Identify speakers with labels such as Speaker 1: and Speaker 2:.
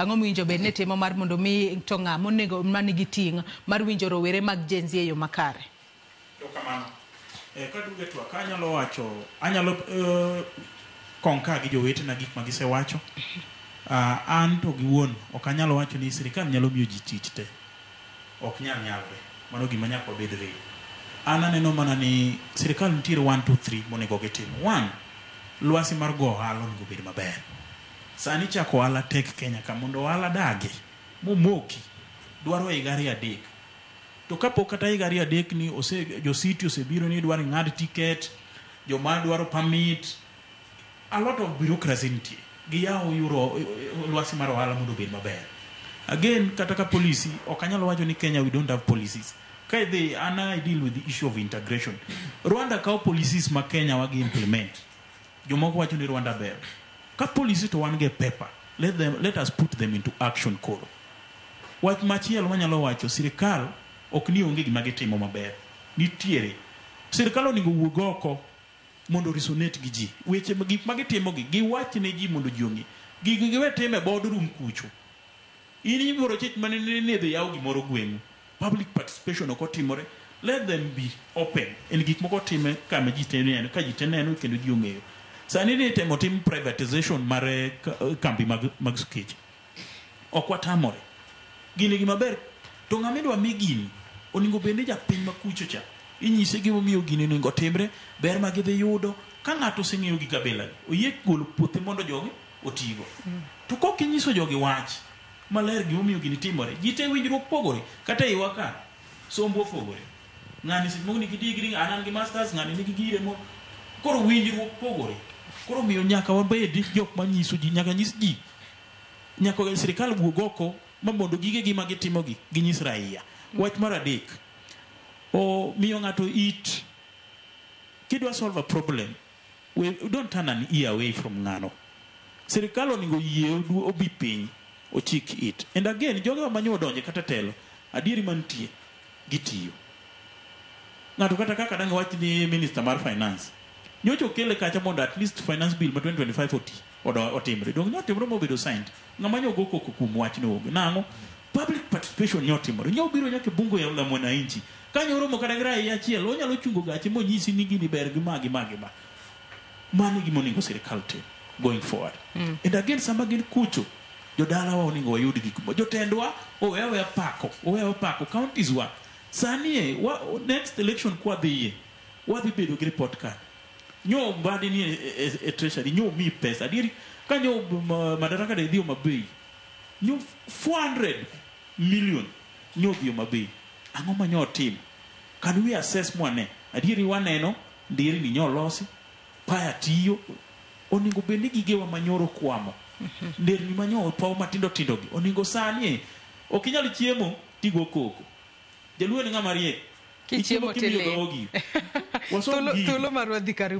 Speaker 1: Ang'o mowinjo bed ni timo mar mondo mi to ng'a monego manigi ting' mar winjo rowere mag Gen Z e yo makare?
Speaker 2: Erokamano. Kaduogo e twak, anyalo wacho, anyalo concur gi jowetena gik ma gisewacho. An to gi wuon ok anyal wacho ni sirikal nyalo miyo ji tich te. Ok nyal nyalre. Mano gima nyaka wabed real. An aneno mana ni sirikal nitiere 1 2 3 monego gitim. One, lwasi mar go ohala onego obed maber. Sani chako ohala tek Kenya ka mondo ohala dagi momoki dwaro higa 2 3. To kapok kata higa 2 3 ni ose jo city osebiro ni dwaro ing'ad ticket, joma dwaro permit, a lot of bureaucracy nitie. Giyawo yuro lwasi mar ohala mondo obed maber. Again, kata ka policy, ok anyal wacho ni Kenya we don't have policies. Ka idhi, an I deal with the issue of integration. Rwanda kawo policies ma Kenya wagi implement. Jomoko wacho ni Rwanda ber. Ka policy to wan gi e paper. Let us put them into action koro. Wach machielo manyalo wacho, sirikal ok ni onge gima gitimo maber. Nitiere. Sirikal onego wuog oko mondo resonate gi ji. Weche gik ma gitimo gi, giwach ne ji mondo ji ong'e. Gigi giwe time e boardroom kucho. In ibiro chich mana ni idhi yaw gimoro gweng'u. Public participation ok otimore. Let them be open. En gik moko otime kama ji te neno, ka ji te neno kendo ji ong'eyo. Sani ni itemo tim privatization mar kambi mag skeche. Ok watamore. Gini gima ber. To ng'ama idwa mi gini, onego bed ni japiny ma kucho cha, inyise gimomiyo gini onego otimre, ber ma gidhi yudo. Ka ng'ato oseng'eyo gik abila gi, oyie golo puothe mondo jogi otigo. To kok inyiso jogi wach maler gimomiyo gini timore, ji te winjruok pogore. Kata e iwa ka, sombwa opogore. Ng'ani seche moko nigi degree, an an gi masters, ng'ani nigi gire mo. Koro winjruok pogore. Koro omiyo nyaka wabed jok manyiso ji, nyaka nyis ji. Nyaka sirikal wuog oko ma mondo gigegi ma gitimogi ginyis raia. Wach mar adek, o miyo ng'ato it. Kidwa solve a problem, we don't turn an ear away from ng'ano. Sirikal onego yie obi piny, ochik it. And again, jogewa manyo odonje kata telo, adieri mantie, gitiyo. Ng'ato kata kaka dang' wach ni minister mar finance, nyocha okele kacha mondo at least finance bill ma 2025 oti, otimre. Donge nyotimre mobedo signed? Ng'ama nyo go koko kuom wachno onge. Nang'o? Public participation nyotimore. Nyo biro nyaka e bunge la mwananchi. Ka nyoromo kata gi raia achiel, onyalo chungo gache monyisi ni gini ber gi ma gi ma gi ma. Mano e gima onego sirikal tim going forward. And again, sama gin kucho, jodalawa onego wayud gik mo. Jotendwa owe aweya pako, owe aweya pako counties wa. Sani e, next election kwadhiye, wadhi bedo gi report card. Nyo Mbadi ni e treasury, nyo mi pesa. Adieri, ka nyo Madaraka Day dhi Homa Bay, nyo 400 million nyo dhi Homa Bay. Ang'o ma nyo otimo? Can we assess mwane? Adieri waneno nderni nyo losi, paya tiyo, onego bed ni gigewa manyoro kwamo. Nderni manyo opaw matindo tindo gi, onego sani e, ok inyal chiemo tigo koko. Jaluo en ng'ama riek.
Speaker 1: Kichiemo
Speaker 2: Ichiemo kimiyo
Speaker 1: tiling'.
Speaker 2: dhogi. Wasom gigi.
Speaker 1: Thuolo marwa dhi kar